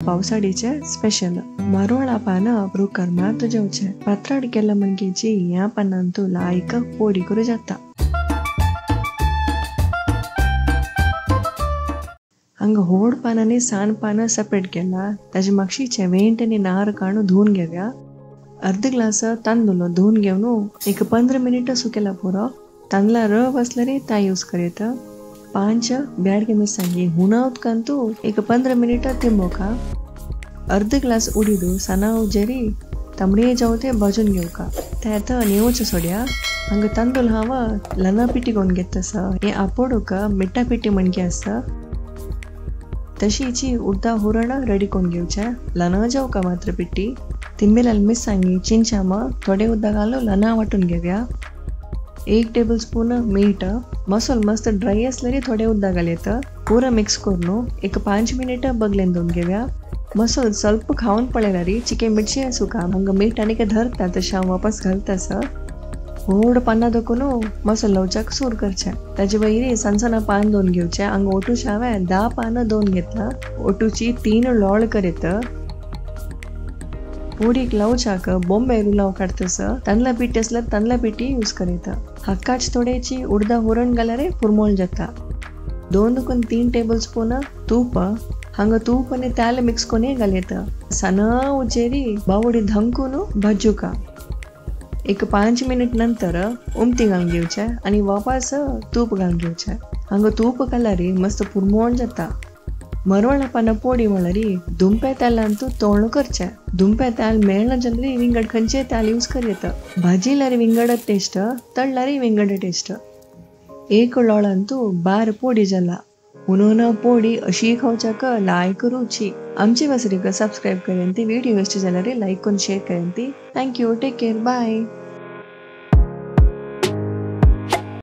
पावसाडीचे special मरोळा पान रुकर मात जेवचे पत्राड केला मनकेची ह्या पानांतू लायक पोडी करू जाता. हांगा होड पानांनी सान पानां सेपरेट केला. ताजे मागशीचे वेंट आनी नार काडून धुवन घेवया. अर्द ग्लास तांदूळ धुवन घेवन एक 15 मिनिटां सुकेला पुरो. तांदळा रव आसल्यार ता यूज करता. 5 ब्याडगे मिरसांगी हुना उदकांतू एक 15 मिनिटां तिंबोका. अर्द ग्लास उडीद साना उजेरी तांबडे जावते भाजून घेवका. ते आतां नेवचे सोड्या. हांगा तांदूळ हांव लना पिटी कोण घेत आसा. हे आपोडूक मिठा पिटी म्हणकी आसा. तशीची उडदा हुरण रेडी कोण घेवचे. लना जावका मात्र पिट्टी. तिंबेलाल मिरसांगी चिंचामा थोडे उदक घालून लना वांटून घेवया. 1 टेबल स्पून मीठ. मसालो मस्त ड्राय असल्यार थोडे उदक घालयता. पुरा मिक्स करून एक 5 मिनिटां बगलेन दवरून घेवया. मसालो ಸ್ವಲ್ಪ खावन पळयल्यार चिके मिरची आसूका हांगा मीठ आनी धरता तशें हांव वापस घालता आसा. व्हड पानां दखून मसालो लावच्याक सुरू करचें. ताजे वयरी सान साना पान दोन घेवचें. हांगा ओटूचे हांवें 10 पानां दोन घेतला. ओटूची 3 लोळ करता. पोडीक लावच्याक बॉम्बे रुलाव काडतस. तांदळा पिठी आसल्यार तांदळा पिठी यूज करता. हक्काच थोडेची उडदा हुरण घाल्यार पुरमोळ जाता. 2 दुकून 3 टेबल स्पून तूप. हांगा तूप आनी तेल मिक्स करून घालयता. सना उजेरी बावडी धंकून भाजुका. एक 5 मिनिट नंतर उमती घालून घेवचें आनी वापस तूप घालून घेवचें. हांगा तूप घाल्यार मस्त पुरमोळ जाता. मरवळा पानां पोडी म्हळ्यार दुमपे तेलांतू तोळणू करचें. दुमपे तेल मेळना जाल्यार विंगड खंयचेय तेल यूज करता. भाजील्यार विंगड टेस्ट, तळल्यार विंगड टेस्ट. एक लोळांतू 12 पोडी जाला. हुनोना पोडी अशी खावच्याक लायक रुची. आमचे वसरीक सबस्क्रायब करेन ती व्हिडिओ इश्ट जाल्यार लायक करून शेअर करेन ती. Thank you, take care, bye.